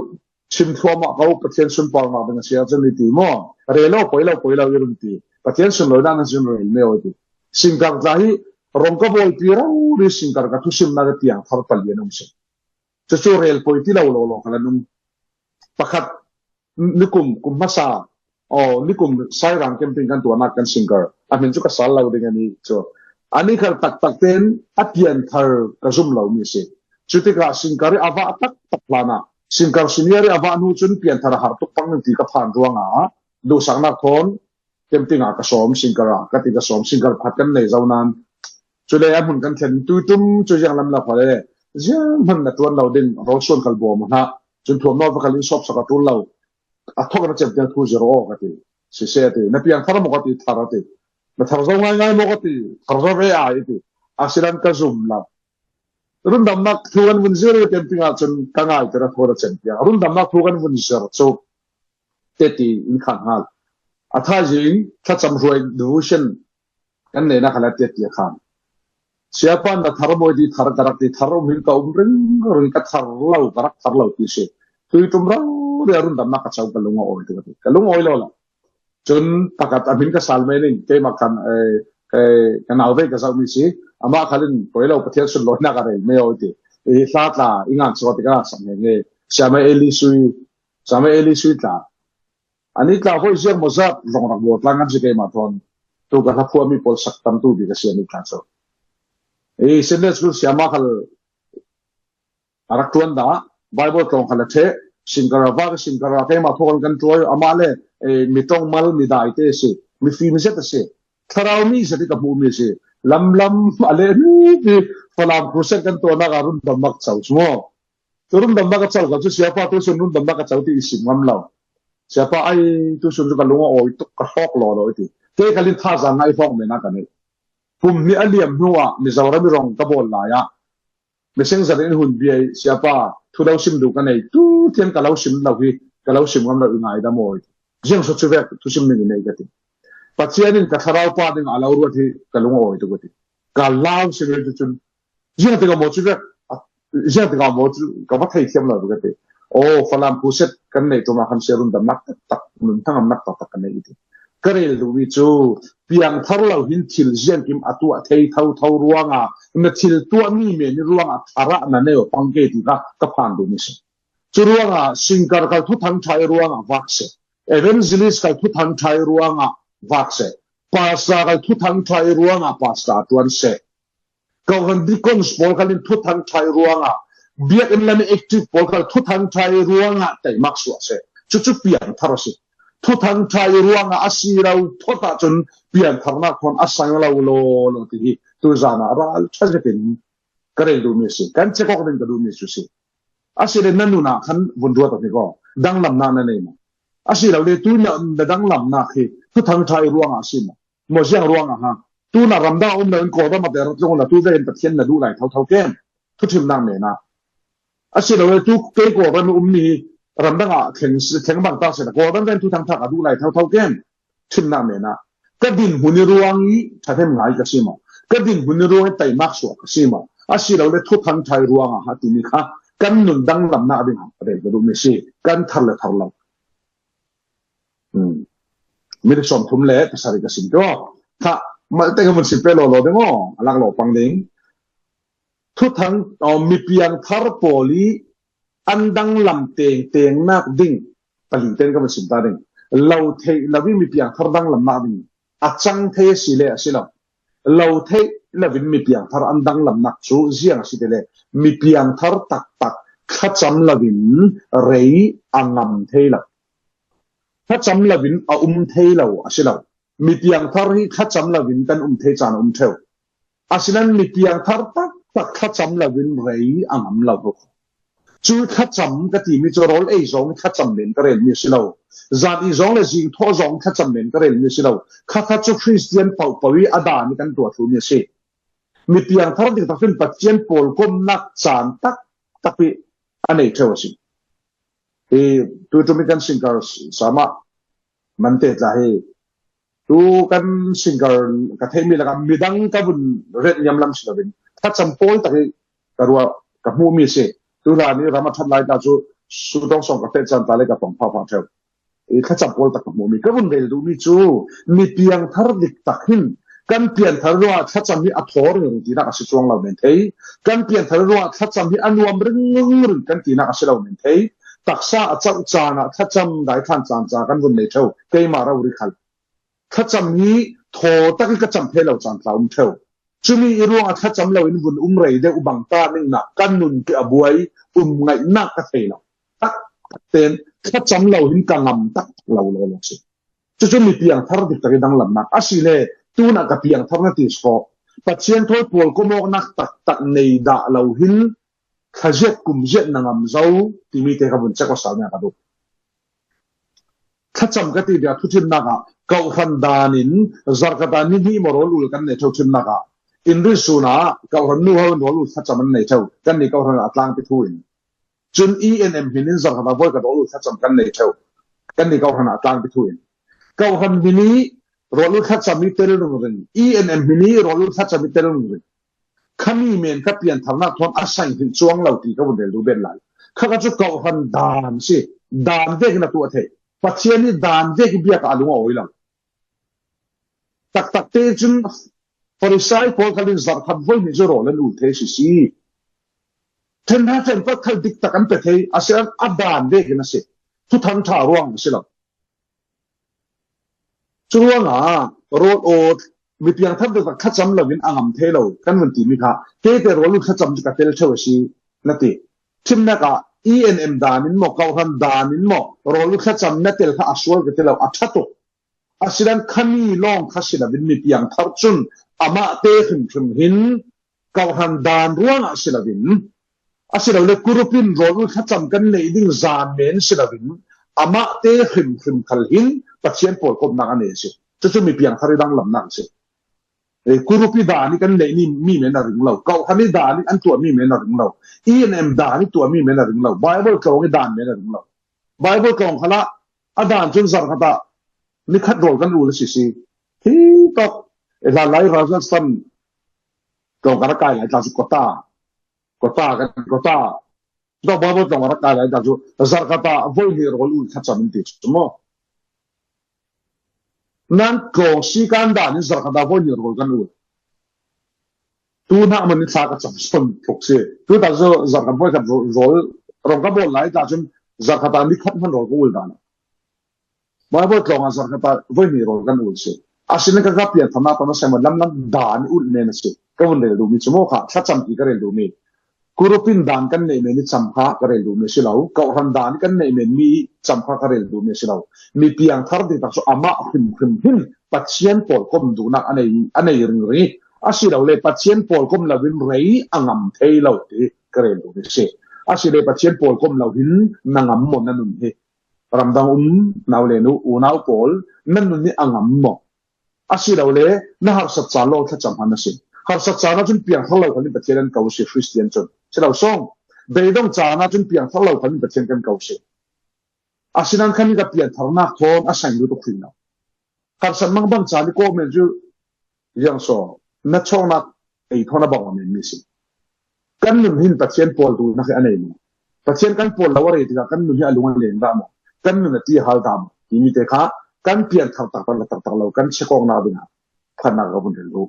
chim thluahmah ko, Pathian sunparnak ding a si ahcun i ti maw? Rel aw, poi lo, poi lo i run ti. Pathian sunlawinak nan si rel me aw i ti. Singkar tla hi rong ka bawlpi rori singkar ka thusimnak i piangthar pali an um si. Cucu rel poi ti lo lo lo kha lan um. Pakhat nikum, kum hmasa, aw, nikum Sairang camping kan tuahnak kan singkar. A hmin cu ka sal lo ding a ni cu. Anih khal taktak tein a pianthar ka zum lomi a si. Cutikah singkar i a vah taktak hlanah, singkar senior i a vah hnu cun pianthar a har tuk pang ti ka phan ruangah duhsaknak thawn camping ah ka sawm, singkar ah ka ti ka sawm, singkar pakhat kan nei zo nan. Cule a hmun kan thlen tuitum cu ziang lam lo kha le, ziang hman na tuan lo ding, rawl suan khal bawm hna, cun thuam nawl pakhat in sawpsak a ṭul lo. A thawk na cem tiang thu zir aw ka ti. Siseh a ti. Na piang thar maw ka ti, thar a ti. Na thar zo ngaingai maw ka ti, thar zo ve ai ti. A silan ka zum lo. Rundamnak thu kan vun zir i camping ah cun ka ngaiter a thu na cem tiang. Rundamnak thu kan vun zir cu teti in khan hal. A thaizing thlacam hruai devotion kan neihnak kha la teti a khan. Siapa na thar maw ti, thar ka rak ti, thar um hin ka um ringring, ka thar lo, ka rak thar lo ti si. Tuitum rori a rundamnak ka co ka lung a awi tu ka ti. Ka lung a awi lo lo. Cun pakhat a hmin ka sal men in keimah kan, eh, eh, ka nau ve ka zohmi si. Amah khal in koi lo Pathian sunlawinak a rel me aw ti. I hla tla i ngan chaw ti ka sak nge nge. Siama Eli Sui, Siama Eli Sui tla. Ani tla voi ziak maw zat long rak bawl tlang kan si keimah thawn. Tu ka hla phuahmi pawl sak tam tu bik a si ani tla cu. I Sunday school siama khal a rak ṭuan dah, Bible tlawng kha le ṭheh, singkar a vak, singkar a keimah thawk an kan ṭuai, amah le, eh, mi ṭongmal, mi dai te a si, mi fim zet a si, thlarau mi zet i ka hmuhmi a si, lamlam a lehmi ti Falam Crusade kan tuahnak a rundamnak co cu maw? Cu rundamnak a co kha cu siapa tu sun rundamnak a co ti i sim ngam lo. Siapa ai tu sun cu ka lung a awi tuk, ka hlawk law lo i ti. Kei khal in thazaang ah i hlawk men a ka neih. Kum hnih a liam hnu ah Mizoram i rong ka bawl lai ah, Messenger in hun bia i, siapa, thu lo sim duh ka nei, tu thiam ka lo sim lo hi, ka lo sim ngam lo i ngaidam aw i ti. Ziang so cu vek thusim ning i nei ka ti. Pathian in ka thlarau pa ding a lo ruat hi ka lung a awi tuk ka ti. Ka lau si ve cu cun, ziang te ka maw cu vek, ziang te ka maw cu ka va thei thiam lo ka ti. Aw, Falam Crusade kan nei ṭum ah khan si rundamnak taktak, nun hnangamnak taktak kan nei i ti. Ka rel duhmi cu piangthar lo hin thil ziangkim a tuah thei thotho ruangah na thil tuahmi men i ruangah thar ah na neu pang ke ti kha ka phan duhmi si. Cu ruangah singkar khal thuthang ṭha i ruangah vak seh. Evangelist khal thuthang ṭha i ruangah vak seh. Pastor khal thuthang ṭha i ruangah pastor ṭuan seh. Kau kan deacons pawl khal in thuthang ṭha i ruangah, biakinn lam i active pawl khal thuthang ṭha i ruangah teimak suah seh. Cucu piangthar a si. Thuthang ṭha i ruangah a si lo phawt ahcun piangtharnak khawn a sang lo law law ti hi tuzan ah ral ṭha zetin ka rel duhmi a si. Kan cek awk ding ka duhmi cu si. A si le na nun ah khan vun ruat awk hi ko. Danglamnak na nei maw? A si lo le tu na, na danglamnak hi thuthang ṭha i ruangah a si maw? Maw ziang ruangah ha. Tu na ramdang a um lo in Kawlram ah te rat zong la tu ve in Pathian na duh lai thotho ken. Thuthimnak men ah. A si lo le tu kei Kawlram i ummi hi ramdang ah thleng, thleng bang ta sila, Kawlram ven thuthang thak a duh lai thotho ken, thimna mena. Ka din hun i ruang i thathem ngai ka si maw? Ka din hun i ruang i taimak suak ka si maw? A si lo le thuthang thai ruang a ha ti ni kha, kan nun danglamna ding ha, rel ka duh mi si, kan thar le thar lo. Hmm. Minute sawmthum le pasari ka sim tawh. Kha, malte ka mun sim pe lo lo ding aw, a lak lo pang ding. Thuthang, aw, mi piangthar pawl i an danglam teng teng nak ding, pali ten ka mun sim ta ding. Lo thei, lo i mi piangthar danglam nak ding. A chang thei a si le a si lo. Lo thei lo in mi piangthar an danglam nak chu ziang a si te le. Mi piangthar taktak thlacham lo in rei a ngam thei lo. Thlacham lo in a um thei lo a si lo. Mi piangthar hi thlacham lo in kan um thei chan a um theu. A si nan mi piangthar taktak thlacham lo in rei a ngam lo. Chu thlacham ka ti mi chu rawl ei zong thlacham nen ka rel mi a si lo. Zan i zong le zing thaw zong thlacham nen ka rel mi a si lo. Kha kha chu Christian pau pau i a dan i kan tuah thu mi a si. Mi piangthar dik tak in Pathian pawl kom nak chan tak tak i a nei theu a si. I tu tu mi kan singkar sama man te tla hi. Tu kan singkar ka thei mi laka midang ka vun ret niam lam si lo in. Thlacham pawl tak i ka ruah ka hmu mi si. Tu la ni ram a that lai ta chu su tong song ka pet chan ta le ka pong pha pha theu. I thlacham pawl tak ka hmu mi. Ka vun rel duh mi chu mi piangthar dik tak hin kan pianthar ruah thlacham hi a thawr ring ring tinak a si chuang lo men thei. Kan pianthar ruah thlacham hi a nuam ring ring kan tinak a si lo men thei. Taksa a chauh chan a thlacham dai thlan chan cha kan vun nei theu. Keima rau ri khal. Thlacham hi thaw tak i ka cham thei lo chan tla um theu. Chumi i ruang a thlacham lo in vun um rei deuh bang ta ning na kan nun pi a buai um ngaih nak ka thei lo. Tak tak ten thlacham lo hin ka ngam tak tak lo lo lo si. Chu chu mi piangthar dik tak i danglam nak a si le tuna ka piangthar na ti sko. Pathian thawi pawl kom awk nak tak tak nei dah lo hin thlaziat kumziat na ngam zo ti mi te ka vun chek awsa nia ka duh. Thlacham ka ti dia thuthimnak ah kauhran dan in zarhkhat ah ni hnih maw rawl ul kan nei theu thimnak ah in ri sun ah kauhran nu ho in rawl ul thlacham an nei theu kan ni kauhran ah a tlangpi thu in. Cun E N M hin in zarhkhat ah voi ka rawl ul thlacham kan nei theu kan ni kauhran ah a tlangpi thu in. Kauhran hi ni rawl ul thlacham i tel ringring, E N M hi ni rawl ul thlacham i tel ringring. Khami men ka piantharnak thawn a saing hin cuang lo ti ka vun rel duh bet lai. Kha ka cu kauhran dan si, dan vekin a tuah theih. Pathian nih dan vekin biak ah a lung a awi lo. Taktak te cun Farisai pawl khal in zarhkhat voi hnih cu rawl an ul thei si si. Ṭhen hna ṭhen pat khal dik tak an pe thei, a si an a dan vekin a si. Thuthang ṭha ruang a si lo. Curuangah rawl aw mi piangthar taktak thlacam loin a ngam thei lo kan vun timi kha keite rawl uh thlacam cu ka tel ṭheu a si na ti. Thimnak ah E N M dan in maw, kauhran dan in maw, rawl uh thlacam na tel kha a sual ka ti lo, a ṭha tuk. Asinan khami lawng kha si loin mi piangthar cun amah te hrimhrim hin kauhran dan ruangah si loin, asilole kurup in rawl uh thlacam kan neih ding zan men si loin, amah te hrimhrim khal hin Pathian pawlkomnak a nei a si. Cucu mi piangthar i danglamnak a si. Eh, kurup i dan i kan neih ni mi men a ring lo, kauhran i dan i an tuah mi men a ring lo, E N M dan i tuah mi men a ring lo, Bible tlawng i dan men a ring lo. Bible tlawng khalah a dan cun zarhkhat ah nikhat rawl kan ul a si si. Hi tawk, eh, hlanlai Rajasthan tlawng kan a kai lai tla cu kota, kota kan kota. Tlawng Bible tlawng kan a kai lai tla cu zarhkhat ah voi hnih rawl ul thlacam in ti cu maw? Nan tlawng si kan dan in zarhkhat ah voi hnih rawl kan ul. Tu hna man in thla ka cam sawn tluk si. Tu ta cu zarhkhat voi khat rawl, rawl rong ka bawl lai ta cun zarhkhat ah nikhat hman rawl ka ul dan. Bible tlawng ah zarhkhat ah voi hnih rawl kan ul si. Asinan ka, ka piantharnak tawh nasem lamlam dan i ulh men a si. Ka vun rel duhmi cu maw kha thlacam ti ka rel duhmi. Kurup in dan kan neih men i cam kha ka rel duhmi a si lo. Kauhran dan i kan neih men mi i cam kha ka rel duhmi a si lo. Mi piangthar ding tak cu amah hrimhrim hin Pathian pawlkom duhnak a nei, a nei ringring i, asilole Pathian pawlkom loin rei a ngam thei lo ti ka rel duhmi a si. Asilole Pathian pawlkom lo hin na ngam maw na nun hi? Ramdang um nau le nu, unau pawl, na nun hi a ngam maw? Asilole na harsat caan lo thlacam hna na si. Harsat caan ahcun piangthar lo khan in Pathian an ko si, Khristian cun. Si lo sawng. Beidong caan ahcun piangthar lo khan in Pathian kan ko si. Asinan khan ka piantharnak thawn a saing lut uh khuih lo. Harsat mangbang caan i kawh men cu ziang saw na chawknak ei thawn a bang aw men mi si. Kan nun hin Pathian pawl tu nak hi a nei maw? Pathian kan pawl lo a rei tikah kan nun hi a lung a leng dah maw? Kan nun a ti a hal dah maw? Timi te kha kan pianthar taktak le taktak lo kan checkawknak dingah phannak ka vun rel uh.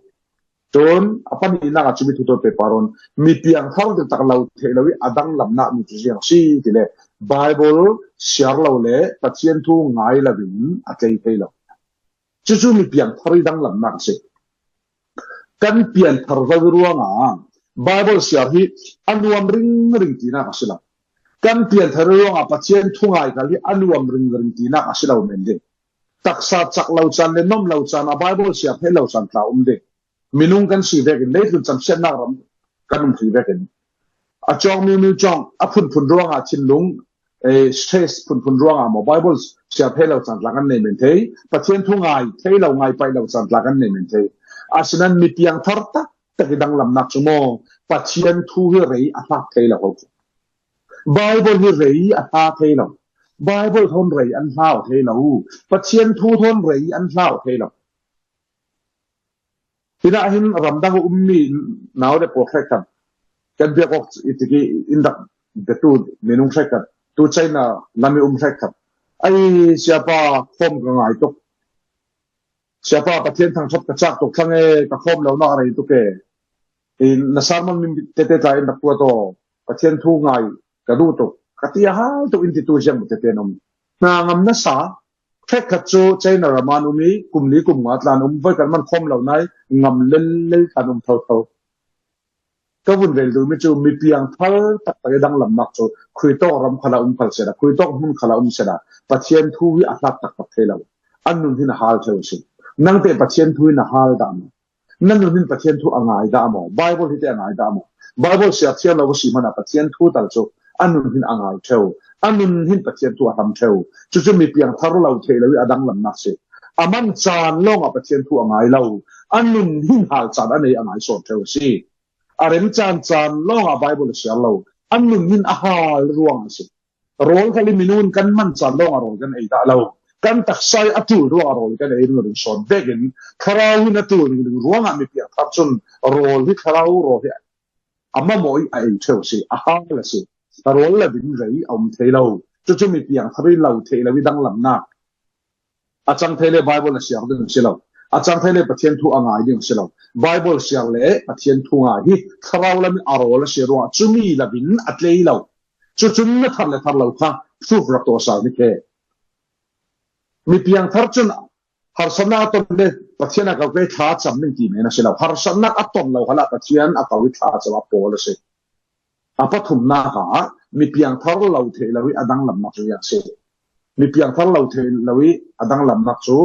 Cun a pahnihnak ah cumi thu tawh pehpar un, mi piangthar taktak lo theih lo i a danglamnak mi cu ziang si tile Bible siar lo le Pathian thu ngai lo in a tlei thei lo. Cucu mi piangthar i danglamnak a si. Kan pianthar zo ruangah Bible siar hi a nuam ringring tinak a si lo. Kan pianthar ruangah Pathian thu ngai kal hi a nuam ringring tinak a si lo men ding. Taksa cak lo caan le nom lo caan a Bible siar thei lo caan tla um ding. Minung kan si vekin leitlun camsiatnak ram kan um hrih vekin a cawng miumi cawng a phunphun ruangah thinlung, eh, stress phunphun ruangah maw Bible siar thei lo caan tla kan nei men thei, Pathian thu ngai thei lo, ngai paih lo caan tla kan nei men thei. Asinan mi piangthar taktak i danglamnak cu maw Pathian thu hi rei a hlak thei lo ho. Bible hi rei a hla thei lo. Bible thawn rei an hlau thei lo. Pathian thu thawn rei an hlau thei lo. Hinah hin ramdang a ummi nau le pawl hrekkhat kan biak awk i tik i in rak biatu minung hrekkhat tu China lam i um hrekkhat ai siapa khawm ka ngai tuk. Siapa Pathian thangṭhat ka cak tuk thlang e ka khawm lo nak a rei tuk e. I na sermon min tete tla in rak tuat aw Pathian thu ngai ka duh tuk ka ti a hal tuk in ti tu ziang tete an um. Hna ngam nasa hrekkhat cu China ram an um i kum li kum nga tla an um voi kan man khawm lo nai ngam lellel tla an um thotho. Ka vun rel duhmi cu mi piangthar taktak i danglamnak cu khuitawk ram khalah um khal sehla khuitawk hmun khalah um sehla Pathian thu hi a hlat taktak thei lo. An nun hin a hal theu a si. Nangte Pathian thu hin a hal dah maw? Nan nun hin Pathian thu a ngai dah maw? Bible hi te a ngai dah maw? Bible siar thiam lo a si hmanah Pathian thu tal cu a nun hin a ngai theu. A nun hin Pathian thu a hlam theu. Cucu mi piangthar lo thei lo i a danglamnak si. A man caan lawngah Pathian thu a ngai lo. A nun hin hal caan a nei a ngai sawn theu a si. A rem caan caan lawngah Bible a siar lo. A nun hin a hal ruang a si. Rawl khal i minung in kan man caan lawngah rawl kan ei dah lo. Kan taksa i a ṭul ruangah rawl kan ei ringring sawn vekin thlarau hin a ṭul ringring ruangah mi piangthar cun rawl hi thlarau rawl hi a mamawh i a ei ṭheu a si, a hal a si. Rawl lo in rei a um thei lo. Cucu mi piangthar i lo thei lo i danglamnak a cang thei le Bible a siar ding a si lo. A cang thei le Pathian thu a ngai ding a si lo. Bible siar le Pathian thu ngai hi thlarau lam i a rawl a si ruangah cumi lo in a tlei lo. Cucun na thar le thar lo kha proof rak tuah sal ni khe. Mi piangthar cun harsatnak a ton le Pathian a ko ke thla cam ning ti men a si lo. Harsatnak a ton lo khalah Pathian a ko i thla cam a pawl a si. A pathumnak ah mi piangthar lo thei lo i a danglamnak cu a si. Mi piangthar lo thei lo i a danglamnak cu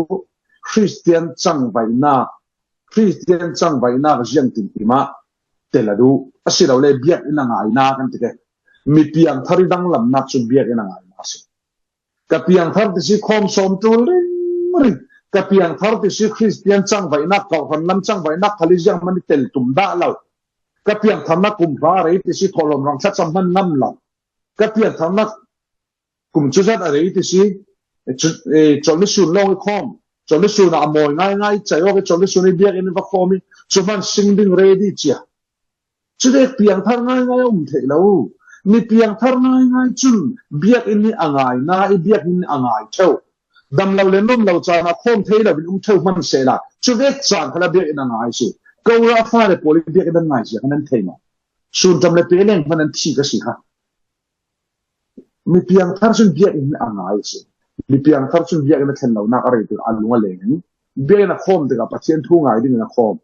Khristian cangvaihnak, Khristian cangvaihnak ziangtinkim ah tel a duh a si lo le biakinn a ngaina kan ti ke. Mi piangthar i danglamnak cu biakinn a ngaina a si. Ka piangthar ti si khawm sawm ṭul ringring. Ka piangthar ti si Khristian cangvaihnak, kawhhran lam cangvaihnak khal i ziangman i tel tum dah lo. Ka piangtharnak kum hra a rei ti si thawhlawm rang thla cam hman ngam lo. Ka piangtharnak kum cuzat a rei ti si, eh, cu-, eh, colh ni sun lawng i khawm. Colh ni sun ah a mawi ngaingai cai awk i colh ni sun i biakinn i va khawm i cu hman sing ding ready cia. Cuvek piangthar ngaingai a um theih lo. Mi piangthar ngaingai cun biakinn i a ngaina i biakinn i a ngai ṭheu. Dam lo le nuam lo caan ah khawm thei lo in um ṭheu hman sehla cuvek caan khalah biakinn a ngai si. Kora fale pawl i biakinn an ngai sia khan an thei maw? Sunṭam le peleng hman an thi ka si kha. Mi piangthar cun biakinn a ngai a si. Mi piangthar cun biakinn a thlen lonak a rei tikah a lung a leng. Biakinn a khawm tikah Pathian thu ngai dingin a khawm.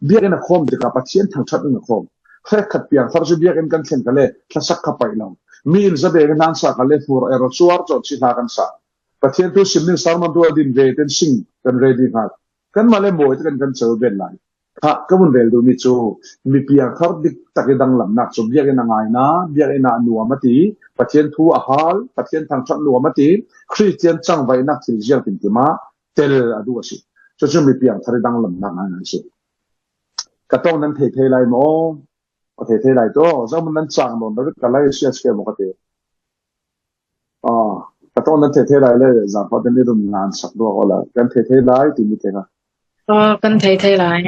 Biakinn a khawm tikah Pathian thangṭhat dingin a khawm. Hrekkhat piangthar cu biakinn kan thlen kha le thlasak kha paih lo. Mi in zabe kan hlan sa kha le hmur er cuar cawn si hla kan sa. Pathian thu sim ding sermon tu a din ve ten sing kan ready hnga. Kanmah le mawi te kan kan co ben lai. Kha ka vun rel duhmi cu mi piangthar dik tak i danglamnak cu biakinn a ngaina, biakinn ah nuam a ti, Pathian thu a hal, Pathian thangṭhat nuam a ti, Khristian cangvaihnak thil ziangtinkim ah tel a duh a si. Cucu mi piangthar i danglamnak ngaingai a si. Ka tong nan thei thei lai maw? Ka thei thei lai tu. Zohman nan cang nawn lo ka lai a si a si ke maw ka ti. Ah, ka Tawh nan thei thei lai le, zangfah ten i run ngan sak duak awla kan thei thei lai ti mi thei kha. Aw, kan thei thei lai.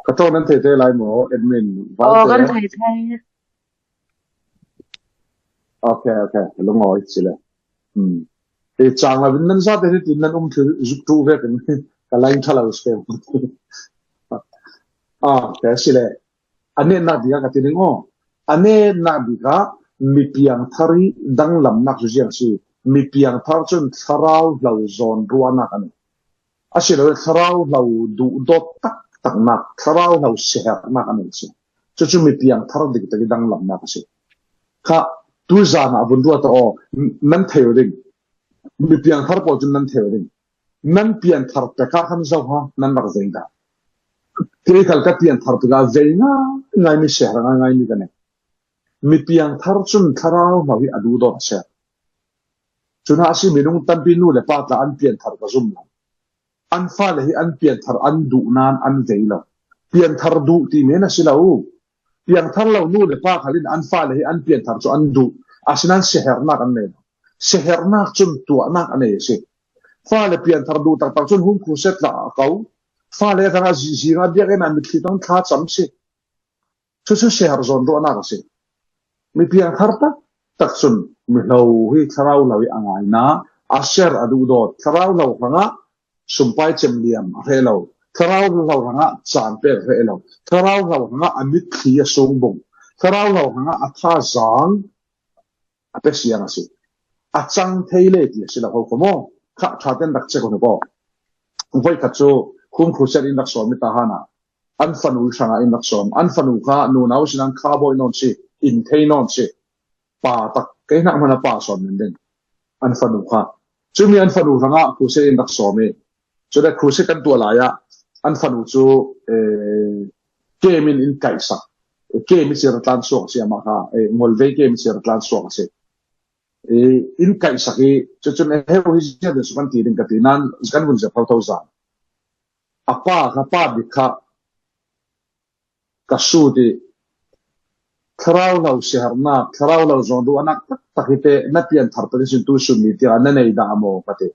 Ka tawh nan thei thei lai maw, admin? Aw, kan thei thei. Ok, ok, lungawi si le. Hmm. E, chang la vin nan zate hi tin nan um thil zuk tu ve kan ka lain thala u spe. Ah, ka si le. A netnak ding a ka ti ding aw. A netnak ding a mi piangthar i danglamnak cu ziang si. Mi piangthar cun thlarau hlo zawn ruahnak a nei. A si lo le thlarau hlo duhdawt taktaknak, thlarau hlo siaherhnak a nei si. Cucu mi piangthar diktak i danglamnak a si. Kha tuzan ah vun ruat aw, nan thei aw ding. Mi piangthar pawl cun nan thei aw ding. Nan pianthar pek ah khan zo ha nan rak zei dah. Kei khal ka pianthar pek ah zei ngaingai mi, siaherh ngaingai mi ka nei. Mi piangthar cun thlarau hlo hi a duhdawt a si. Cun a si minung tampi nu le pa tla an pianthar ka zum lo. An fale hi an pianthar an duh nain an vei lo. Pianthar duh timi na si lo. Piangthar lo nu le pa khal in an fale hi an pianthar cu an duh. Asinain siaherhnak an nei lo. Siaherhnak cun tuahnak a nei a si. Fale pianthar duh taktak cun hung khuset lah a ko. Fale hrangah zi-, zingah biakinn ah mitthli tong thlacam si. Cucu siaherh zawn ruahnak a si. Mi piangthar taktak cun mi hlo hi thlarau hlo i a ngaina, a siaherh a duhdawt, thlarau hlo hrangah sumpai cem liam a hreh lo, thlarau hlo hrangah caan pek a hreh lo, thlarau hlo hrangah a mitthli a sungbung, thlarau hlo hrangah a thazaang a pe siang a si. A cang thei le ti a si lo ko maw? Kha ṭha ten rak check aw ko. Voikhat cu home crusade in rak sawm i tahan ah an fanu hrangah in rak sawm. An fanu kha nunau sin an kha bawi nawn si, in thei nawn si. Pa tak kei hnak hmanh a pa sawm nan ding. An fanu kha. Cumi an fanu hrangah crusade in rak sawm i, cule crusade kan tuah lai ah an fanu cu, eh, kem in in kaihsak. Kem i sir a tlan suak a si, amah kha, eh, ngolvei kem i sir a tlan suak a si. Eh, in kaihsak i, cucun, eh, heu hi ziah dah suk kan ti ding ka ti nan, kan vun zep thotho zan. A pa kha, pa bik kha, ka sut i, thlarau hlo siaherhnak, thlarau hlo zawn ruahnak taktak hi te, na pianthar pek i sin tu sun ni tiang na nei dah maw ka ti.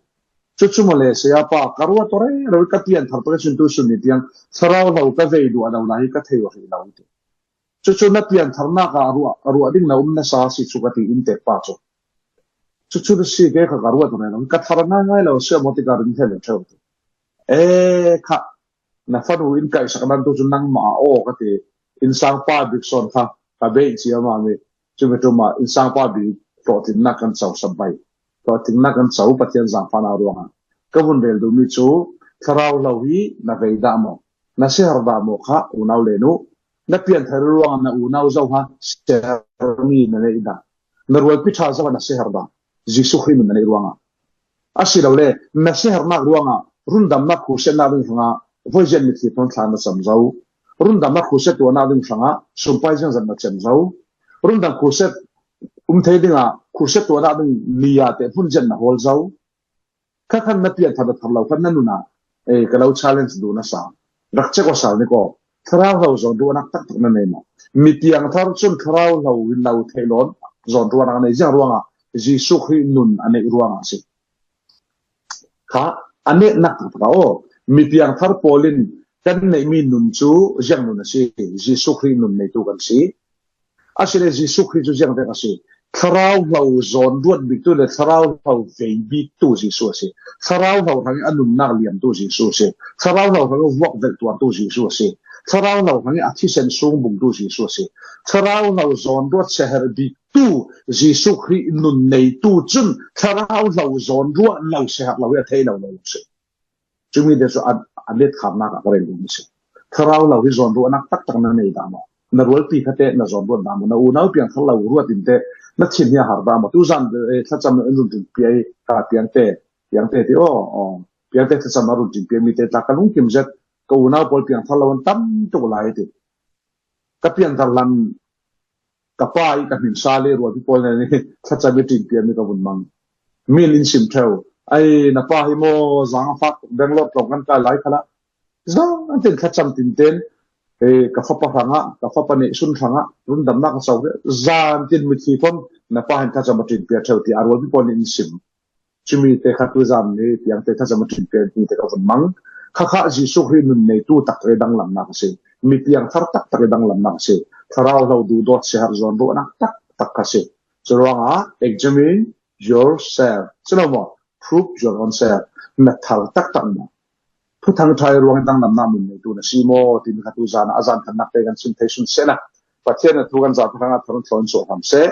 Cucu maw le, saya pa, ka ruat aw rero i ka pianthar pek i sin tu sun ni tiang thlarau hlo ka vei duah lo lai hi ka thei aw rih lo ti. Cucu na piantharnak ah a ruah, a ruah ding na um nasa si cu ka ti in tek pa cu. Cucu si ke kha ka ruat aw rero i ka thar ngaingai lo si a maw ti ka ring thei lo ṭheu ti. E kha, na fanu in kaihsak nan tu cu nangmah a aw ka ti. Innsang pa bik sawn kha ka bei ciammam i, cumi ṭum ah innsang pa bik hlawhtlinnak kan co sabai. Hlawhtlinnak kan co Pathian zaangfahnak ruangah ka vun rel duhmi cu thlarau hlo hi na vei dah maw? Na siaherh dah maw kha unau le nu? Na pianthar ruangah na unau zo ha siaherhmi na neih dah? Na rualpi ṭha zo ha na siaherh dah? Jesuh Khrih nun na neih ruangah. Asilole, na siaherhnak ruangah rundamnak khusiatnak ding hrangah voizian mitthli thawn thla na cam zo. Rundamnak khusiat tuahnak ding hrangah sumpai ziangzat na cem zo. Rundam khusiat um thei dingah khusiat tuahnak ding ni ah te hmun zian na hawl zo. Kha khan na pianthar na thar lo khan na nun ah, eh, ka lo challenge duh nasa. Rak check aw sal ni ko. Thlarau hlo zawn ruahnak taktak na nei maw? Mi piangthar cun thlarau hlo in lo theih lawn zawn ruahnak a nei ziang ruangah Jesuh Khrih nun a neih ruangah a si. Kha a netnak taktak ah aw, mi piangthar pawl in kan neihmi nun cu ziang nun a si? Jesuh Khrih nun neitu kan si. Asile Jesuh Khrih cu ziangvek a si? Thlarau hlo zawn ruat biktu le thlarau hlo vei biktu Jesuh a si. Thlarau hlo hrangin a nunnak liamtu Jesuh a si. Thlarau hlo hrangin vuak velh tuartu Jesuh a si. Thlarau hlo hrangin a thisen sung bungtu Jesuh a si. Thlarau hlo zawn ruat siaherh biktu Jesuh Khrih nun neitu cun thlarau hlo zawn ruah lo siaherh lo hi a thei lo lo si. Cumi te cu a, a letkharnak ah ka rel duhmi si. Thlarau hlo hi zawn ruahnak taktak na nei dah maw? Na rualpi kha te na zawn ruat dah maw? Na unau piangthar lo ruat in te na thin hi a har dah maw? Tuzan, eh, thlacam in run ṭinpia i ka piangte, piangte ti aw, aw, piangte thlacam a run ṭinpia mi te tla ka lungkim zet, ka unau pawl piangthar lo an tam tuk lai ti. Ka pianthar hlan ka pa i ka hmin sa le rualpi pawl nih thlacam i ṭinpiakmi ka vun mang. Mi in in sim ṭheu. Ai, na pa hi maw, zang a fak, Bangalore tlawng kan kai lai khalah zang an tin thlacam tinten Ka fapa hrangah, ka fapa neihsun hrangah rundamna ka co ve. Zan tin mitthi khom na pa hin thacham a ṭin piak ṭheu ti a rualpi pawl nih in sim. Cumi te kha tu zan ni piang te thacham a ṭin piak ti te ka vun mang. Kha kha Jesuh Khrih nun neitu tak te danglamna ka si. Mi piang thar tak tak danglamna ka si. Thlarau hlo duhdawt si har zawn ruahnak tak tak ka si. Curuangah examine yourself. Si lo maw? Prove your own self. Na thar tak tak maw? Thuthang ṭha ruangin danglamna nun neitu na si maw? Timi kha tu zan a zan khannak te kan sim thei sun sehna. Pathian a thu kan zan hrangah thar thlawin suah hram seh.